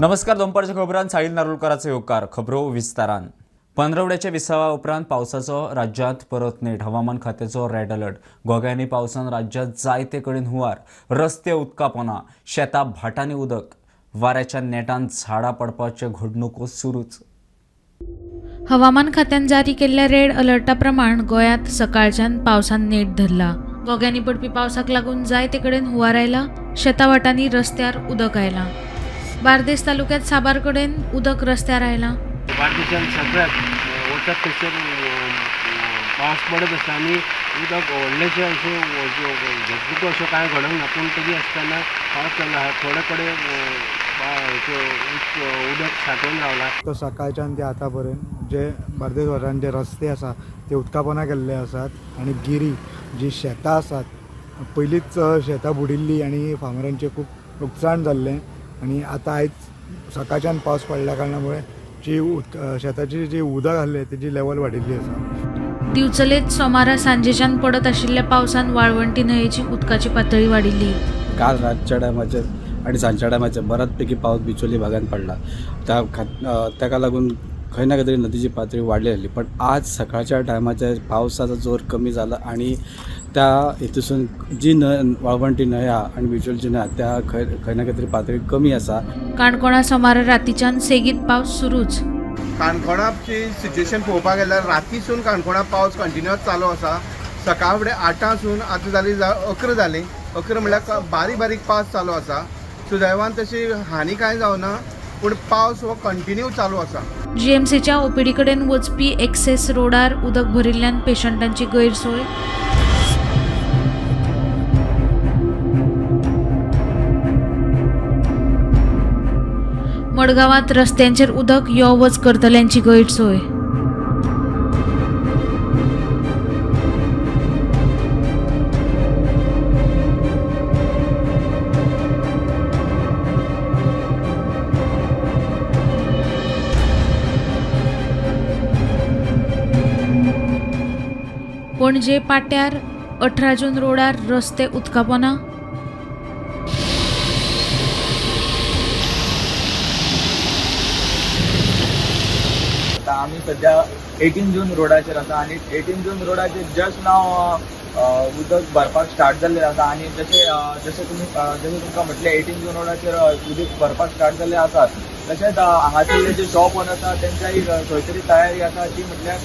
नमस्कार, दनपारच्या खबरांत साहिल नारुलकराचो येवकार. खबरो विस्तारान. पंद्रवड्याच्या विसावा उपरांत पावसाचो राज्यांत परत नेट. हवामान खात्याचो रेड अलर्ट. घोग्यांनी पावसान राज्यांत जायते कडेन हुंवार, रस्ते उदकापोना, शेतां भाटांनी उदक, वाऱ्याच्या नेटान झाडां पडपाच्यो घडणुको सुरूच. हवामान खात्यान जारी केल्ल्या रेड अलर्टा प्रमाण गोंयांत सकाळच्यान पावसान नेट धरला. घोग्यांनी पडपी पावसाक लागून जायते कडेन हुंवार आयला. शेतां वाटांनी रस्त्यार उदक आयलां. बार्देस तालुक्यात साबार कडेन उदक रस्त्यार आयलां. बार्देशान सगळ्याक वचत थंयसर पावस पडत आसा आनी उदक व्हडलेशें अश्यो घडणुको अश्यो कांय घडोंक ना, पूण तरी आसतना पावस चालू आसा. थोडे कडेन उदक सांठोवन रावलां. तो सकाळच्यान ते आतां पर्यंत जे बार्देस वाठारांत जे रस्ते आसा ते उदकापोना केल्ले आसात आनी गिरी जी शेतां आसात पयलींच शेतां बुडिल्लीं आनी फार्मरांचें खूब लुकसाण जाल्लें आनी आतां आयज सकाळच्यान पावस पडल्या कारणामुळे जी शेताची जी उदक आसलें तेजी लेवल वाडिल्ली आसा. दिवचलेत सोमारा सांजेच्यान पडत आशिल्ल्या पावसान वाळवंटी न्हंयेची उदकाची पातळी वाडिल्ली. काल रातच्या टायमाचेर आनी सांजच्या टायमाचेर बऱ्याच पैकी पावस बिचोली भागान पडला. ताका लागून खंय ना खंय तरी नदीची पातळी वाडली आसली, पण आज सकाळच्या टायमाचेर पावसाचो जोर कमी जाला आनी त्या हेतूसून जी न्हंय वाळवंटी न्हंय आहा आनी बिचोलची न्हंय आहा त्या खंय खंय ना खंय तरी पातळी कमी आसा. काणकोणा सोमारा रातीच्यान सेगीत पावस सुरूच. काणकोणाची सिच्युएशन पळोवपाक गेल्यार रातीसून काणकोणा पावस कंटिन्युअस चालू आसा. सकाळ फुडें 8 सून आतां जाली 11 जाली. 11 म्हणल्यार बारीक बारीक पावस चालू आसा. सुदैवान तशी हानी कांय जावना, पूण पावस हो कंटिन्यू चालू आसा. जीएमसीच्या ओपीडी कडेन वचपी एक्सेस रोडार उदक भरिल्ल्यान पेशंटांची गैरसोय. मडगांवांत रस्त्यांचेर उदक, यो वच करतल्यांची गैरसोय. पणजे पाट्यार 18 जून रोडार रस्ते उदकापोना. आतां आमी सद्या 18 जून रोडाचेर आसा आनी 18 जून रोडाचेर जस्ट नाव उदक भरपाक स्टार्ट जाल्लें आसा आनी जशें जशें तुमी जशें तुमकां म्हटलें 18 जून रोडाचेर उदक भरपाक स्टार्ट जाल्लें आसा. तशेंच हांगासरले जे शॉप ओनर आसा तेंच्याय खंय तरी तयारी आसा ती म्हटल्यार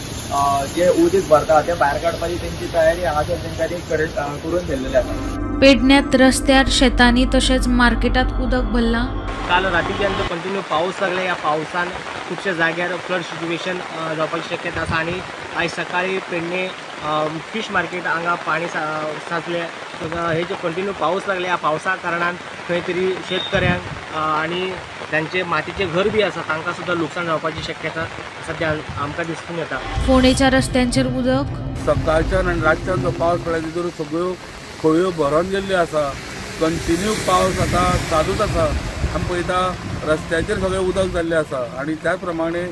जे उदक भरता ते भायर काडपाची तेंची तयारी हांगासर तेंच्यांनी करून केल्लेली आसा. पेडण्यात रस्त्यार, शेतांनी तशेंच मार्केटात उदक भरलां. काल रातीच्यान जो कंटिन्यू पावस लागला, ह्या पावसान खुबश्या जाग्यार फ्लड सिच्युएशन जावपाची शक्यता आसा आनी आयज सकाळी पेडणे फिश मार्केट हांगा पाणी साचलें. हे जे कंटिन्यू पावस लागले ह्या पावसा कारणान खंय तरी शेतकऱ्यांक आनी तांचे मातीचे घर बी आसा तांकां सुद्दां लुकसाण जावपाची शक्यता सद्या आमकां दिसून येता. फोंडेच्या रस्त्यांचेर उदक. सकाळच्यान आनी रातच्यान जो पावस पडला तितून सगळ्यो खळयो भरून गेल्ल्यो आसा. कंटिन्यू पावस आतां चालूच आसा. आमी पळयता रस्त्याचेर सगळें उदक जाल्लें आसा आनी त्या प्रमाणे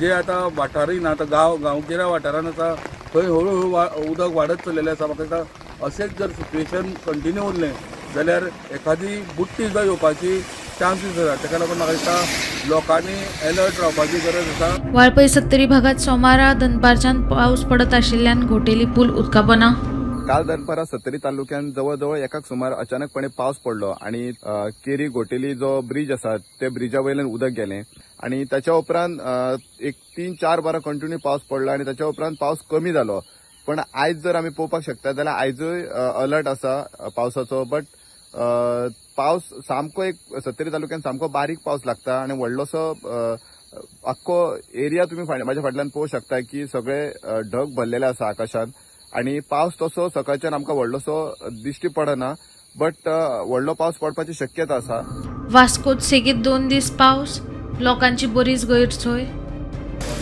जे आतां वाठारूय ना, आतां गांवगिऱ्या वाठारान आसा थंय हळू हळू उदक वाडत चललेलें आसा. म्हाका दिसता अशेंच जर सिच्युएशन कंटिन्यू उरलें जाल्यार एखादी बुट्टी सुद्दां येवपाची चान्सीस आसा. ताका लागून म्हाका दिसता लोकांनी एलर्ट रावपाची गरज आसा. वाळपय सत्तरी भागात सोमारा दनपारच्यान पावस पडत आशिल्ल्यान घोटेली पूल उदकापोना. काल दनपारा सत्तरी तालुक्यान जवळ जवळ एकाक सुमार अचानकपणे पावस पडलो आनी केरी घोटेली जो ब्रिज आसा त्या ब्रिजा वयल्यान उदक गेलें आनी ताच्या उपरांत एक 3-4 बारा कंटिन्यू पावस पडलो आनी ताच्या उपरांत पावस कमी जालो. पण आयज जर आमी पळोवपाक शकता जाल्यार आयजूय अलर्ट आसा पावसाचो, बट पावस सामको एक सत्तरी तालुक्यान सामको बारीक पावस लागता आनी व्हडलोसो आख्खो एरिया तुमी म्हाज्या फाटल्यान पळोवंक शकता की सगळे ढग भरलेले आसा आकाशान आनी पावस तसो सकाळच्यान आमकां व्हडलोसो दिश्टी पडना, बट व्हडलो पावस पडपाची शक्यता आसा. वास्कोत सेगीत 2 दीस पावस, लोकांची बरीच गैरसोय.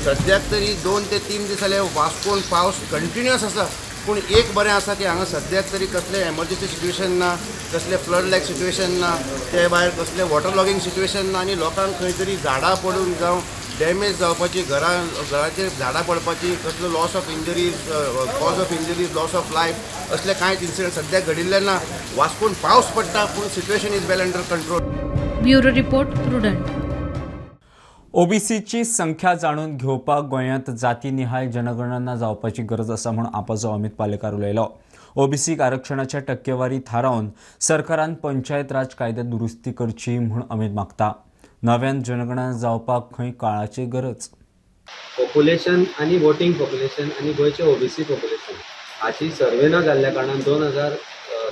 सद्याक तरी 2 ते 3 दीस जाले वास्कोन पावस कंटिन्युअस आसा, पूण एक बरें आसा की हांगा सद्याक तरी कसलें एमर्जन्सी सिच्युएशन ना, कसलें फ्लड लायक सिच्युएशन ना, ते भायर कसलें वॉटर लॉगींग सिच्युएशन ना आनी लोकांक खंय तरी झाडां पडून जावं डॅमेज जावपाची, घराचेर झाडां पडपाची, कसलो loss of injuries, cause of injuries, loss of life असले कांयच इन्सिडंट सद्याक घडिल्ले ना. वास्कोन पावस पडटा पूण situation is well under control. Bureau report, Prudent. ओबीसीची संख्या जाणून घेवपाक गोंयांत जातीनिहाय जनगणना जावपाची गरज आसा म्हूण आपाचो अमित पालेकार उलयलो. ओबीसीक आरक्षणाच्या टक्केवारी थारावन सरकारान पंचायत राज कायद्यात दुरुस्ती करची म्हूण अमित मागता. नव्यान जनगणना जावपाक खंय काळाची गरज. पॉप्युलेशन आनी वोटींग पॉप्युलेशन आनी गोंयचे ओबीसी पॉप्युलेशन हाची सर्वे न जाल्ल्या कारणान 2000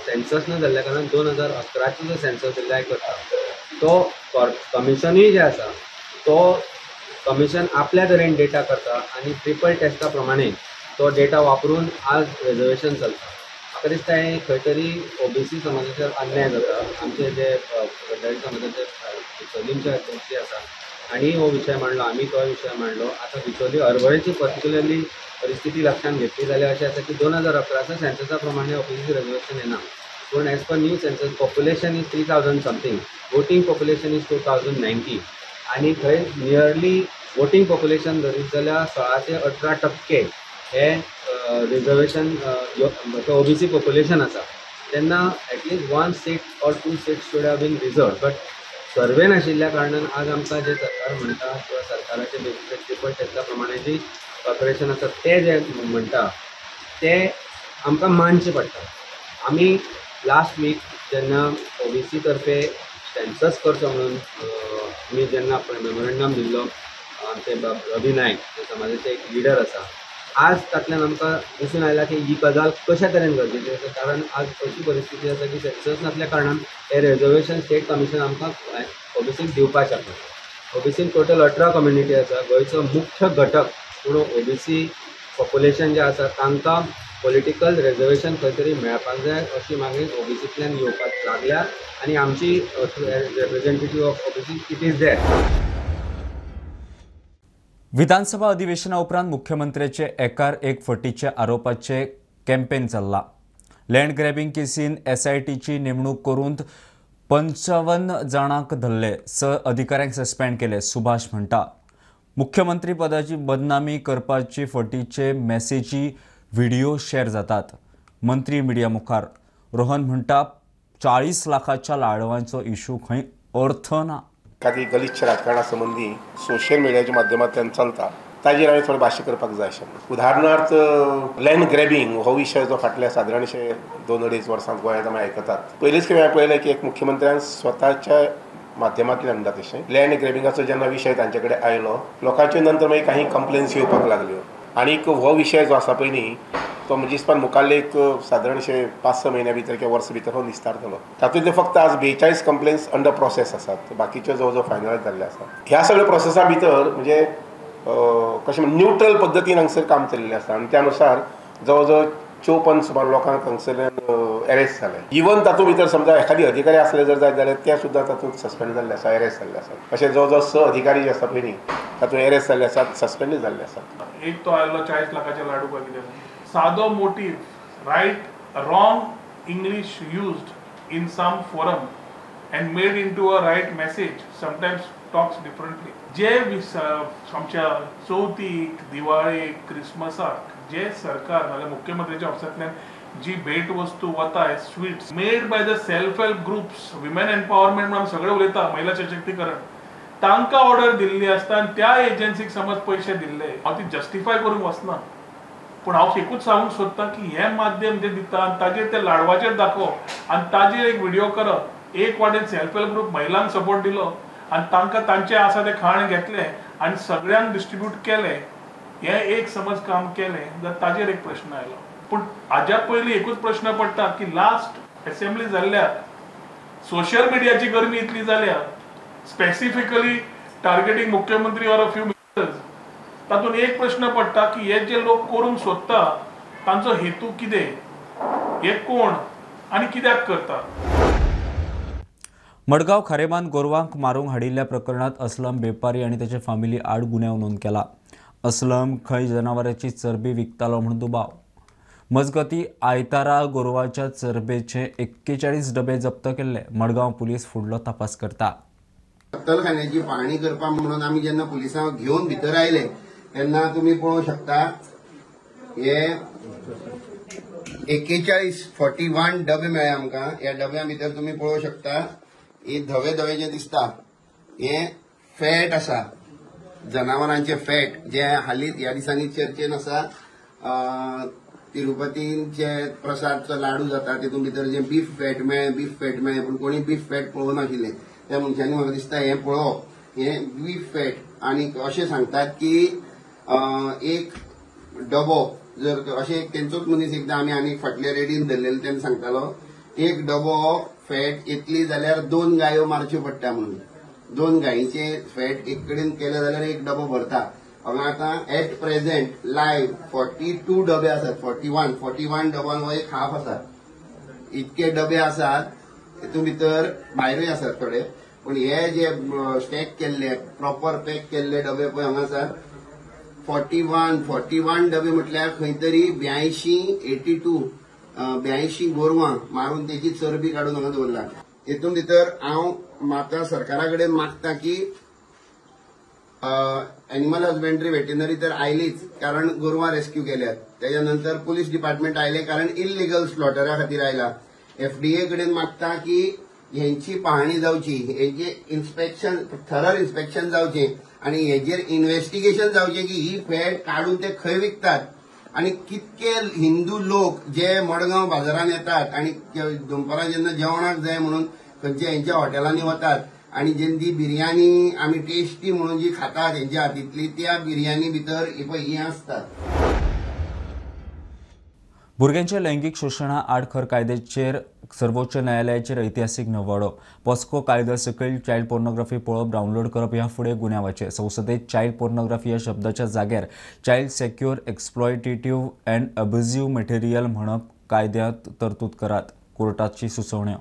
सेन्सस न जाल्ल्या कारणान 2011 जो सेन्सस रिलाय करता तो कमिशनूय जे आसा तो कमिशन आपल्या तरेन डेटा करता आनी ट्रिपल टेस्टा प्रमाणे तो डेटा वापरून आज रिजर्वेशन चलता. म्हाका दिसता हें खंय तरी ओबीसी समाजाचेर अन्याय जाता. आमचे जे गड्डारी समाजाचे बिचोलींचे ओबीसी आसा आनी हो विशय मांडलो, आमी तो विशय मांडलो. आतां बिचोली हरवळेची पर्टिक्युलरली परिस्थिती लक्षांत घेतली जाल्यार अशें आसा की 2011 सेन्ससा प्रमाणे ओबीसी रिजर्वेशन येना, पूण as per new census population is 3000 something, voting population is 2090 आनी थंय नियरली वोटींग पॉप्युलेशन धरीत जाल्यार 16 ते 18% हे रिजर्वेशन ओबीसी पॉप्युलेशन आसा. तेन्ना at least 1 seat or 2 seats should have been reserved, but survey नाशिल्ल्या कारणान आज आमकां जे सरकार म्हणटा किंवा सरकाराचे बेसिस ट्रिपल टेस्टा प्रमाणे जी कॉर्पोरेशन आसा ते जे म्हणटा ते आमकां मानचें पडटा. आमी लास्ट वीक जेन्ना ओबीसी तर्फे सेन्सस करचो म्हणून आमी जेन्ना मेमोरेंडम दिल्लो, आमचे रवी नायक जे समाजाचे एक लिडर आसा, आज तातल्यान आमकां दिसून आयला की ही गजाल कशा तरेन गरजेची आसा, कारण आज अशी परिस्थिती आसा की सेन्सस नासल्या कारणान हे रिजर्वेशन स्टेट कमिशन आमकां ओबीसीक दिवपाक शकना. ओबीसीन टोटल 18 कम्युनिटी आसा. गोंयचो मुख्य घटक म्हणून ओबीसी पॉप्युलेशन जे आसा तांकां पॉलिटिकल रिजर्वेशन खंय तरी मेळपाक जाय अशी मागणी ओबीसींतल्यान येवपाक लागल्या आनी आमची representative of OBC it is there. विधानसभा अधिवेशना उपरांत मुख्यमंत्र्याचे एकार एक फटीच्या आरोपाचे कॅम्पेन चल्ला. लँड ग्रॅबिंग केसीन एसआयटीची नेमणूक करून 55 जाणांक धरले, 6 अधिकाऱ्यांक सस्पेंड केले. सुभाष म्हणटा मुख्यमंत्री पदाची बदनामी करपाची फटीचे मॅसेजी व्हिडिओ शेअर जातात. मंत्री मिडिया मुखार रोहन म्हणटा 40 लाखाच्या लाडवांचो इशू खंय अर्थ ना. एखादी गलिच्छ राजकारणा संबंदी सोशल मिडियाच्या माध्यमांतल्यान चलता ताजेर हांवें थोडें भाश्य करपाक जाय आशिल्लें. उदाहरणार्थ लँड ग्रॅबिंग हो विशय जो फाटल्या सादारणशे 2-2.5 वर्सांत गोंयांत आमी आयकतात. पयलींच खेप हांवें पळयलें की एक मुख्यमंत्र्यान स्वताच्या माध्यमांतल्यान म्हणटा तशें लँड ग्रॅबिंगाचो जेन्ना विशय तांचे कडेन आयलो लोकांच्यो नंतर मागीर काही कंप्लेन्स येवपाक लागल्यो आनीक हो विशय जो आसा पळय न्ही तो म्हणजे दिसपान मुखाल्ले एक सादारणशे 5-6 म्हयन्या भितर किंवा वर्स भितर हो निस्तारतलो. तातूंतले फक्त आज 42 कंप्लेन्स अंडर प्रोसेस आसात, बाकीच्यो जवळ जवळ फायनल जाल्ले आसात. ह्या सगळ्या प्रोसेसा भितर म्हणजे कशें न्यूट्रल पद्दतीन हांगसर काम चलिल्लें आसा आनी त्या नुसार जवळ जवळ 54 सुमार लोकांक हांगसरल्यान एरेस्ट जाले. इवन तातूंत भितर समजा एखादी अधिकारी आसले जर जायत जाल्यार ते सुद्दां तातूंत सस्पेंड जाल्ले आसा, एरेस्ट जाल्ले आसात. अशें जवळ जवळ 6 अधिकारी जे आसा पळय न्ही तातूंत एरेस्ट जाल्ले आसात, सस्पेंड जाल्ले आसात. एक तो आयलो 40 लाखाचे लाडू काय कितें सादो motive, right wrong English used in some forum and made into a right message sometimes talks differently. जे आमच्या चवथीक, दिवाळेक, क्रिसमसाक जे सरकार नाजाल्यार मुख्यमंत्र्याच्या ऑफिसांतल्यान जी भेट वस्तू वता sweets made by the self help groups, women empowerment म्हणून सगळे उलयता, महिला सशक्तीकरण, तांकां ऑर्डर दिल्ली आसता आनी त्या एजन्सीक समज पयशे दिल्ले. हांव ती जस्टिफाय करूंक वचना, पूण हांव एकूच सांगूंक सोदतां की हें माध्यम जें दिता आनी ताजेर ते लाडवाचेर दाखोवप आनी ताजेर एक व्हिडियो करप. एक वाटेन सेल्फ हेल्प ग्रुप महिलांक सपोर्ट दिलो आनी तांकां तांचें आसा तें खाण घेतलें आनी सगळ्यांक डिस्ट्रिब्यूट केलें, हें एक समज काम केलें जाल्यार ताजेर एक प्रश्न आयलो. पूण हाज्या पयलीं एकूच प्रश्न पडटा की लास्ट एसेंब्ली जाल्ल्या सोशल मिडियाची गरमी इतली जाल्या, स्पेसिफिकली टार्गेटींग मुख्यमंत्री ऑर अ फ्यू मिनिस्टर्स, तातूंत एक प्रश्न पडटा की हे जे लोक करूंक सोदता तांचो हेतू कितें, हे कोण आनी कित्याक करता. मडगांव खारेमान गोरवांक मारूंक हाडिल्ल्या प्रकरणांत असलम बेपारी आनी ताचे फामिली आड गुन्यांव नोंद केला. असलम खंय जनावरांची चरबी विकतालो म्हूण दुबाव. मजगती आयतारा गोरवाच्या चरबेचे 41 डबे जप्त केल्ले. मडगांव पुलीस फुडलो तपास करता. कत्तलखान्याची पाहणी करपाक म्हणून आमी जेन्ना पुलिसांक घेवन भितर आयले तेन्ना तुमी पळोवंक शकता हे 41 डबे मेळ्ळे आमकां. ह्या डब्या भितर तुमी पळोवंक शकता हे धवे धवे जे दिसता हे फॅट आसा, जनावरांचे फॅट जे हालींच ह्या दिसांनी चर्चेन आसा. तिरुपतींचे प्रसादचो लाडू जाता तितून भितर जे बीफ फॅट मेळ्ळें, बीफ फॅट मेळ्ळें, पूण कोणी बीफ फॅट पळोवनाशिल्लें. त्या मनशांनी म्हाका दिसता हें पळोवप, हें बीफ फॅट. आनी अशें सांगतात की एक डबो जर अशें तेंचोच मनीस एकदां आमी आनी फाटल्या रेडीन धरलेले तेन्ना सांगतालो एक डबो फॅट येतली जाल्यार 2 गायो मारच्यो पडटा म्हणून. 2 गायीचे फॅट एक कडेन केले जाल्यार एक डबो भरता. हांगा आतां एट प्रेझेंट लायव्ह 42 डबे आसात, 41 डबान हो एक हाफ आसा. इतके डबे आसात, तितून भितर भायरूय आसात थोडे, पूण हे जे स्टॅक केल्ले प्रॉपर पॅक केल्ले डबे पळय हांगा आसात 41 डबे म्हटल्यार खंय तरी 82 82 गोरवां मारून तेची चरबी काडून हांगा दवरला. हितून भितर हांव माता सरकारा कडेन मागता की एनिमल हजबंडरी वेटनरी तर आयलीच कारण गोरवां रेस्क्यू केल्यात, तेच्या नंतर पुलीस डिपार्टमेंट आयले कारण इलिगल स्लॉटरा खातीर आयला. एफडीए कडेन मागता की हेंची पाहणी जावची, हेंचे इन्स्पेक्शन, थरर इन्स्पेक्शन जावचें आनी हेजेर इन्व्हेस्टिगेशन जावचें की ही फॅट काडून ते खंय विकतात आनी कितके हिंदू लोक जे मडगांव बाजारान येतात आनी दनपारां जेन्ना जेवणाक जाय म्हणून खंयच्या हेंच्या हॉटेलांनी वतात आनी जेन्ना ती बिर्याणी आमी टेस्टी म्हणून जी खातात हेंच्या हातींतली, त्या बिर्याणी भितर ही आसतात. भुरग्यांच्या लैंगिक शोशणा आड खर कायद्याचेर सर्वोच्च न्यायालयाचेर ऐतिहासिक नवाडो. पॉस्को कायद्या सकयल चायल्ड पोर्नोग्राफी पळोवप, डावनलोड करप ह्या फुडें गुन्यांवाचें. संसदेत चायल्ड पोर्नोग्राफी ह्या शब्दाच्या जाग्यार child sexual exploitative and abusive material म्हणप कायद्यांत तरतूद करात, कोर्टाची सुचोवण्यो.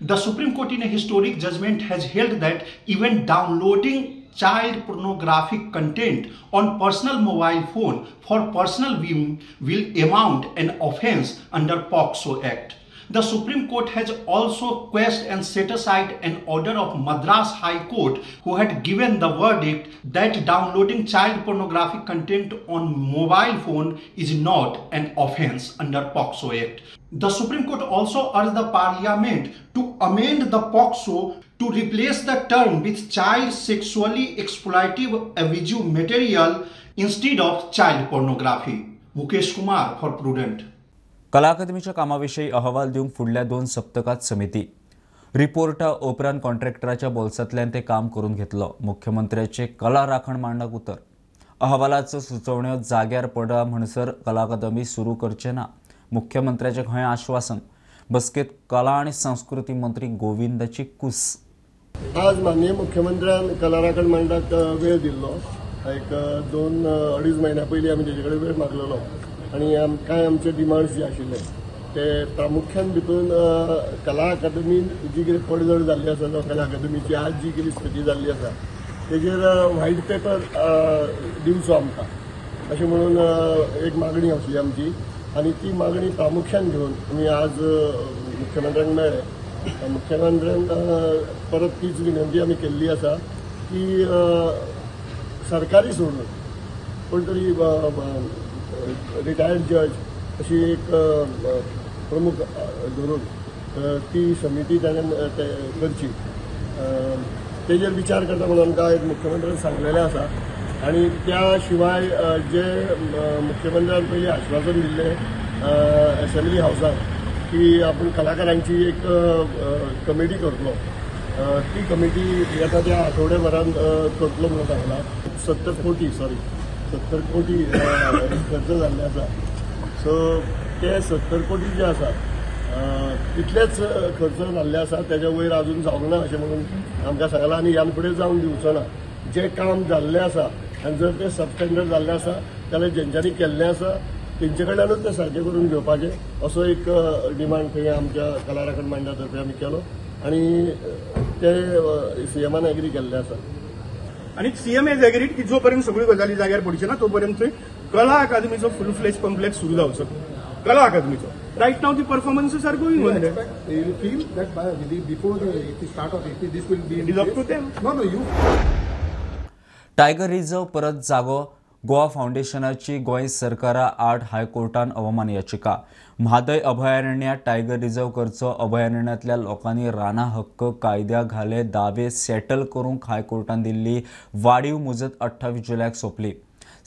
The Supreme Court in a historic judgment has held that even downloading child pornographic content on personal mobile phone for personal viewing will amount an offense under POCSO Act. The Supreme Court has also quashed and set aside an order of Madras High Court who had given the verdict that downloading child pornographic content on mobile phone is not an offense under POCSO Act. The Supreme Court also urged the Parliament to amend the POCSO to replace the term with child sexually exploitative abusive material instead of child pornography. Mukesh Kumar for Prudent. कला अकादमीच्या कामाविषयी अहवाल दिवंक फुडल्या 2 सप्तकात समिती. रिपोर्टा उपरांत कॉन्ट्रॅक्टराच्या बोल्सांतल्यान ते काम करून घेतलो. मुख्यमंत्र्याचे कला राखण मांडक उतर. अहवालाचो सुचोवण्यो जाग्यार पडा म्हणसर कला अकादमी सुरू करचे ना, मुख्यमंत्र्याचें खंय आश्वासन. बसकेत कला आनी संस्कृती मंत्री गोविंदाची कूस. आज माननीय मुख्यमंत्र्यान कला राखण मंडळाक वेळ दिल्लो, एक 2-2.5 म्हयन्या पयलीं आमी तेजे कडेन वेळ मागलेलो आनी कांय आमचे डिमांड्स जे आशिल्ले ते प्रामुख्यान भितून कला अकादमीन जी कितें पडझड जाल्ली आसा जावं कला अकादमीची आज जी कितें स्थिती जाल्ली आसा तेजेर व्हायट पेपर दिवचो आमकां अशें म्हणून एक मागणी आसली आमची आनी ती मागणी प्रामुख्यान घेवन आमी आज मुख्यमंत्र्यांक मेळ्ळे. मुख्यमंत्र्यान परत तीच विनंती आमी केल्ली आसा की सरकारी सोडून कोण तरी रिटायर्ड जज अशी एक प्रमुख धरून ती समिती ताणें करची, तेजेर विचार करता म्हणून आमकां एक मुख्यमंत्र्यान सांगलेलें आसा. आनी त्या शिवाय जे मुख्यमंत्र्यान पयलीं आश्वासन दिल्लें असेंब्ली हावसान की आपूण कलाकारांची एक कमिटी करतलो, ती कमिटी येता त्या आठवड्याभरान करतलो म्हणून सांगलां. 70 कोटी खर्च जाल्ले आसा. सो ते 70 कोटी जे आसा तितलेच खर्च जाल्ले आसा, तेज्या वयर अजून जावंक ना अशें म्हणून आमकां सांगलां आनी ह्यान फुडें जावन दिवचो ना. जें काम जाल्लें आसा आनी जर तें सबस्टँडर्ड जाल्लें आसा जाल्यार जेंच्यांनी केल्लें आसा तेंचे कडल्यानूच तें सारकें करून घेवपाचें असो एक डिमांड थंय आमच्या कला राखण मंडळा तर्फे आमी केलो आनी ते सीएमान एग्री केल्लें आसा. आनी सीएम हॅज एग्रीड की जो पर्यंत सगळ्यो गजाली जाग्यार पडच्यो ना तो पर्यंत कला अकादमीचो फूल फ्लेज कॉम्प्लेक्स सुरू जावचो. कला अकादमीचो right now the performances are going on. You feel that by before the start of AP this will be it is up to them. No no you tiger reserve परत जागो गोवा फावंडेशनाची गोंय सरकारा आड हायकोर्टान अवमान याचिका. म्हादय अभयारण्यात टायगर रिझर्व करचो. अभयारण्यांतल्या लोकांनी राना हक्क कायद्या घाले दावे सेटल करूंक हायकोर्टान दिल्ली वाडीव मुजत 28 जुलयाक सोंपली.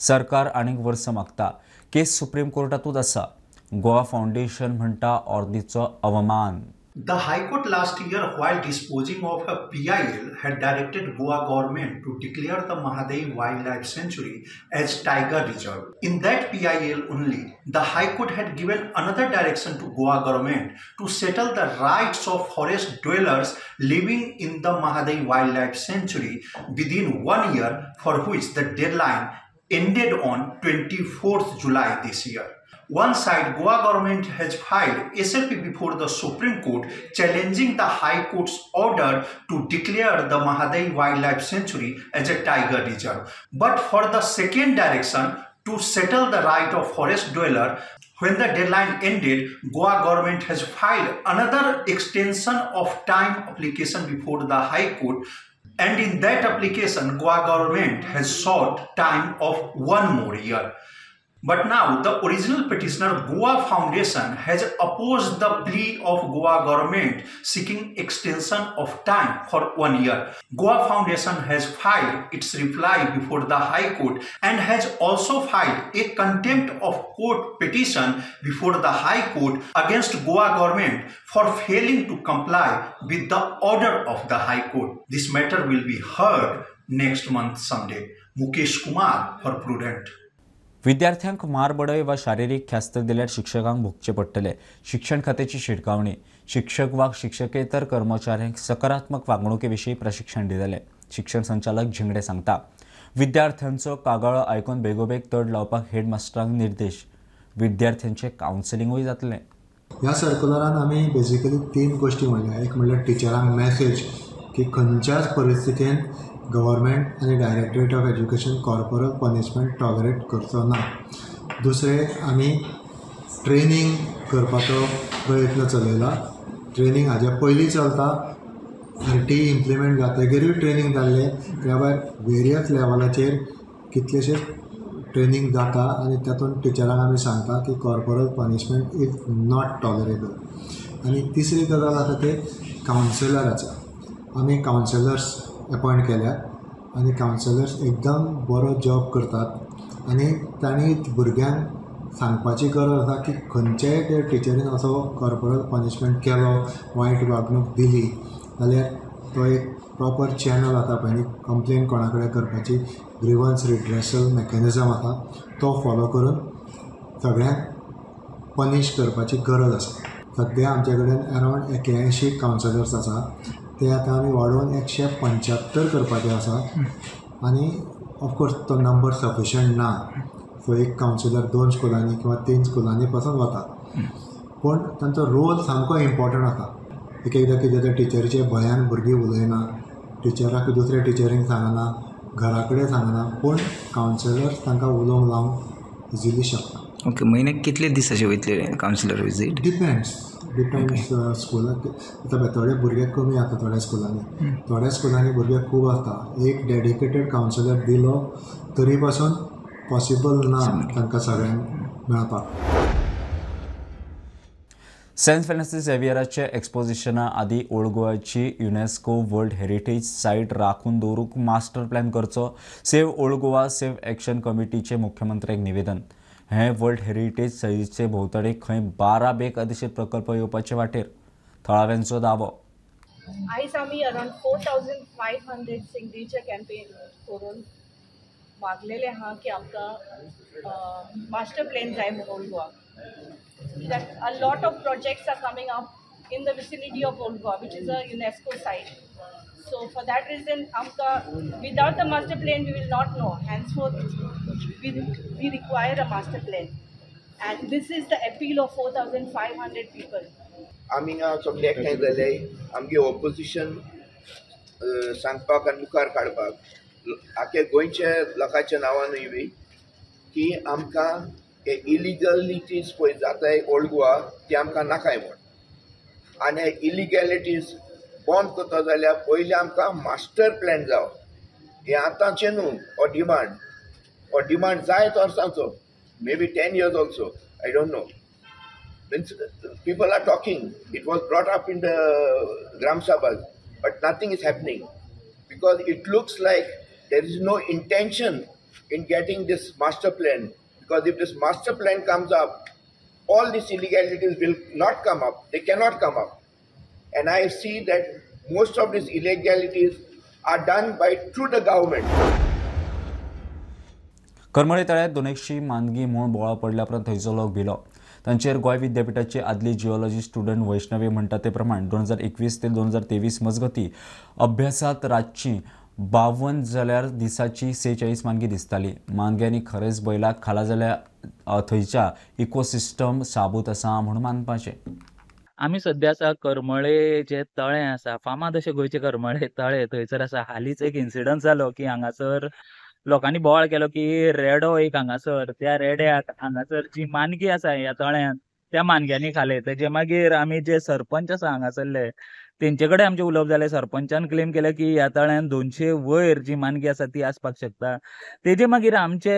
सरकार आनीक वर्स मागता. केस सुप्रीम कोर्टातूच आसा. गोवा फावंडेशन म्हणटा ऑर्दीचो अवमान. The High Court last year, while disposing of a PIL, had directed Goa government to declare the Mhadei Wildlife Sanctuary as Tiger Reserve. In that PIL only, the High Court had given another direction to Goa government to settle the rights of forest dwellers living in the Mhadei Wildlife Sanctuary within 1 year, for which the deadline ended on 24th July this year. One side, Goa government has filed SLP before the Supreme Court challenging the High Court's order to declare the Mhadei Wildlife Sanctuary as a tiger reserve. But for the second direction to settle the right of forest dweller, when the deadline ended, Goa government has filed another extension of time application before the High Court, and in that application, Goa government has sought time of 1 more year. But now the original petitioner Goa Foundation has opposed the plea of Goa government seeking extension of time for 1 year. Goa Foundation has filed its reply before the High Court and has also filed a contempt of court petition before the High Court against Goa government for failing to comply with the order of the High Court. This matter will be heard next month someday. Mukesh Kumar for Prudent. विद्यार्थ्यांक मारबडय वा शारिरीक ख्यास्त दिल्यार शिक्षकांक भोगचे पडटले. शिक्षण खात्याची शिटकावणी. शिक्षक वा शिक्षकेतर कर्मचाऱ्यांक सकारात्मक वागणुके विशीं प्रशिक्षण दितले. शिक्षण संचालक झिंगडे सांगता, विद्यार्थ्यांचो कागाळो आयकून बेगोबेग तड लावपाक हेडमास्टरांक निर्देश. विद्यार्थ्यांचे कावन्सिलिंगूय जातलें. ह्या सर्कुलरान आमी बेसिकली 3 गोष्टी म्हणल्या. एक म्हणल्यार टिचरांक मॅसेज की खंयच्याच परिस्थितीन गव्हर्मेंट आनी directorate of education corporal punishment tolerate करचो ना. दुसरें, आमी ट्रेनींग करपाचो प्रयत्न चलयला. ट्रेनींग हाज्या पयलीं चलता आनी ती इम्प्लिमेंट जातकीरूय ट्रेनींग जाल्लें. त्या भायर वेरियस लेवलाचेर कितलेशेच ट्रेनींग जाता आनी तातूंत टिचरांक आमी सांगता की corporal punishment is not tolerable. आनी तिसरी गजाल आसा ते कावन्सिलराचो. आमी कावन्सिलर्स अपॉयंट केल्यात आनी कावन्सिलर्स एकदम बरो जॉब करतात आनी तांणी भुरग्यांक सांगपाची गरज आसा की खंयच्याय ते टिचरीन असो कॉर्पोरल पनिशमेंट केलो, वायट वागणूक दिली जाल्यार तो एक प्रॉपर चॅनल आसा पळय न्ही कंप्लेन कोणा कडेन करपाची, ग्रिवन्स रिड्रेसल मॅकॅनिजम आसा, तो फॉलो करून सगळ्यांक पनिश करपाची गरज आसा. सद्या आमचे कडेन अरावंड 81 कावन्सिलर्स आसा. ते आतां आमी वाडोवन 175 करपाचे आसा आनी ऑफकोर्स तो नंबर सफिशंट ना. सो एक कावन्सिलर 2 स्कुलांनी किंवा 3 स्कुलांनी पासून वता, पूण तांचो रोल सामको इम्पॉर्टंट आसा. एक एकदां कितें जाता, टिचरीच्या भंयान भुरगीं उलयना, टिचराक दुसऱ्या टिचरींक सांगना, घरा कडेन सांगना, पूण कावन्सिलर्स तांकां उलोवंक लावंक इजिली शकता. ओके, म्हयन्याक कितले दीस अशे वयतले कावन्सिलर विजीट? डिपेंड्स स्कुलाक. आतां थोडे भुरगे कमी आसता थोड्या स्कुलांनी, थोड्या स्कुलांनी भुरगे खूब आसता. एक डेडिकेटेड कावन्सिलर दिलो तरी पासून पॉसिबल ना तांकां सगळ्यांक मेळपाक. सेंट फ्रांसीस झेवियराचे एक्सपोजिशना आदी ओल्ड गोवाची युनेस्को वर्ल्ड हेरिटेज सायट राखून दवरूंक मास्टर प्लॅन करचो. Save old Goa save action कमिटीचे मुख्यमंत्र्यांक निवेदन. हे वर्ल्ड हेरिटेज सायटीचे भोंवतणी खंय 12 बेकायदेशीर प्रकल्प येवपाचे वाटेर, थळाव्यांचो दावो. आयज आमी अरावंड 4500 सिग्नेचर कॅम्पेन करून मागलेले आहा की आमकां मास्टर प्लॅन जाय म्हणून ओल्ड गोवा. कित्याक a lot of projects are coming up in the vicinity of Old Goa, which is a UNESCO site. So for that reason, amka, without the master plan, we will not know. Henceforth, we require a master plan. And this is the appeal of 4,500 people. आमी हांगा सगळे एकठांय जाले आमगे opposition सांगपाक आनी मुखार काडपाक आख्या गोंयच्या लोकांच्या नांवानूय बी की आमकां हे इलिगलिटीज पळय जाताय ओल्ड गोवा ती आमकां नाकाय म्हूण. आनी हे इलिगॅलिटीज बंद करता जाल्यार पयलीं आमकां मास्टर प्लॅन जावो. हें आतांचें न्हू हो डिमांड, हो डिमांड जायत वर्सांचो, maybe 10 years also, I don't know. Means people are talking, it was brought up in the Gram Sabhas, but nothing is happening because it looks like there is no intention in getting this master plan, because if this master plan comes up, all these illegalities will not come up, they cannot come up. And I see that most of these illegalities are done by through the government. Karmali तळ्यात 200 मानगी म्हूण बोवाळ पडल्या उपरांत थंयचो लोक below. तांचेर गोंय विद्यापीठाची आदली जिओलॉजी स्टुडंट वैष्णवी म्हणटा ते प्रमाण 2021 ते 2023 मजगती अभ्यासात रातची 52 जाल्यार दिसाची 46 मानगी दिसताली. मानग्यांनी खरेंच बैलाक खाला जाल्यार थंयच्या इकोसिस्टम साबूत आसा म्हूण मानपाचें. आमी सद्या आसा करमळे जे तळें आसा, फामाद अशें गोंयचें करमळे तळें, थंयसर आसा. हालींच एक इन्सिडंट जालो की हांगासर लोकांनी बोवाळ केलो की रेडो एक हांगासर, त्या रेड्याक हांगासर जी मानगी आसा ह्या तळ्यांत त्या मानग्यांनी खाले. तेजे मागीर आमी जे सरपंच आसा हांगासरले तेंचे कडेन आमचें उलोवप जालें. सरपंचान क्लेम केलें की ह्या तळ्यांत 200 वयर जी मानगी आसा ती आसपाक शकता. तेजे मागीर आमचे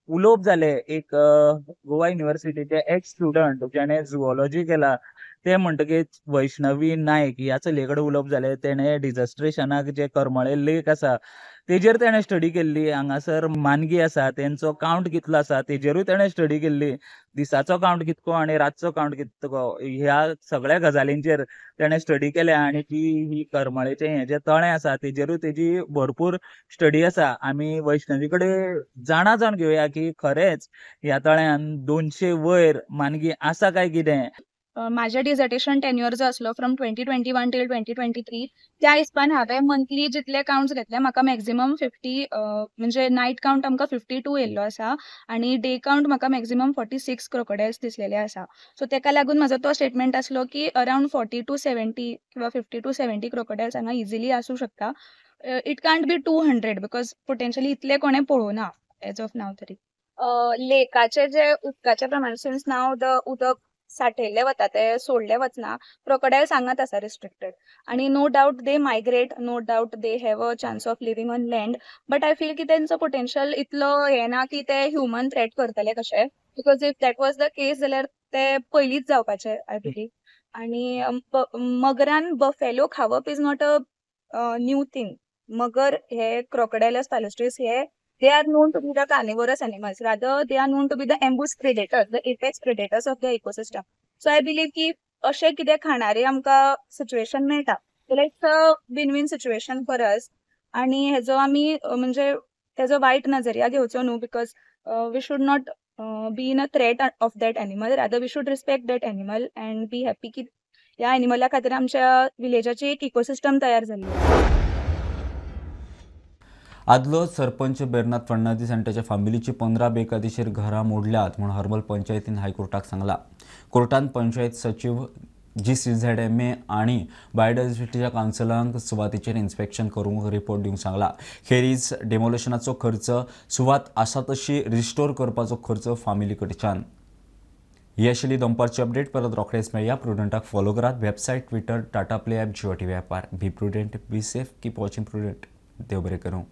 उलोवप जालें एक गोवा युनिवर्सिटीचे एक्स स्टुडंट जेणे झुओलॉजी केला ते म्हणटकीच वैष्णवी नायक ह्या चलये कडेन उलोवप जालें. तेणें डिझास्ट्रेशनाक जे करमळे लेक आसा तेजेर तेणें स्टडी केल्ली. हांगासर मानगी आसा तेंचो कावंट कितलो आसा तेजेरूय तेणें स्टडी केल्ली. दिसाचो कावंट कितको आनी रातचो कावंट कितको ह्या सगळ्या गजालींचेर तेणें स्टडी केल्या. आनी जी ही करमळेचें हें जें तळें आसा तेजेरूय तेजी भरपूर स्टडी आसा. आमी वैष्णवी कडेन जाणा जावन घेवया की खरेंच ह्या तळ्यान 200 वयर मानगी आसा काय कितें. म्हाजें डिजर्टेशन टेन्युअर जो आसलो फ्रॉम 2021 टील 2023 त्या हिसपान हांवें मंथली जितले कावंट्स घेतले म्हाका मॅक्झिमम 50 म्हणजे नायट कावंट आमकां 52 येयल्लो आसा आनी डे कावंट म्हाका मॅक्झिमम 46 क्रोकोडायल्स दिसलेले आसा. सो तेका लागून म्हाजो तो स्टेटमेंट आसलो की अरावंड 40 to 70 किंवा 50 to 70 crocodiles हांगा इजिली आसूं शकता. It can't be 200 because potentially इतले कोणें पळोवना एज ऑफ नाव तरी. लेकाचे जे उदकाचे प्रमाण सिन्स नाव the उदक साठयल्ले वता ते सोडले वचना, क्रोकोडायल्स हांगाच आसा रिस्ट्रिक्टेड आनी no doubt they migrate, no doubt they have a chance of living on land, but I feel की तेंचो पोटेन्शियल इतलो हें ना की ते ह्युमन थ्रेट करतले कशे, because if that was the case जाल्यार ते पयलींच जावपाचे I believe. आनी मगरान बफेलो खावप is not a new thing. मगर हे क्रोकोडायलस पालुस्ट्रीस हे they are known to be the carnivorous animals, rather they are known to be the ambush predators, the apex predators of the ecosystem. So I believe की अशें कितें खाणारे आमकां situation मेळटा जाल्यार it's a win win situation for us. आनी हेजो आमी म्हणजे तेजो वायट नजरिया घेवचो न्हू, because we should not be in a threat of that animal, rather we should respect that animal and be happy की ह्या एनिमला खातीर आमच्या विलेजाची एक इकोसिस्टम तयार जाल्ली. आदलो सरपंच बेर्नाद फर्नांडीस आनी ताच्या फामिलीची 15 बेकायदेशीर घरां मोडल्यात म्हूण हर्मल पंचायतीन हायकोर्टाक सांगलां. कोर्टान पंचायत सचीव GCZMA आनी बायोडायवर्सिटीच्या कावन्सिलांक सुवातेचेर इन्स्पेक्शन करूंक रिपोर्ट दिवंक सांगला. खेरीज डेमोलिशनाचो खर्च सुवात आसा तशी रिस्टोर करपाचो खर्च फामिली कडच्यान. ही आशिल्ली दनपारची अपडेट. परत रोखडेच मेळया. प्रुडंटाक फॉलो करात. Website, Twitter, Tata Play app, Jio TV ॲपार. Be prudent, be safe, keep watching Prudent. देव बरें करूं.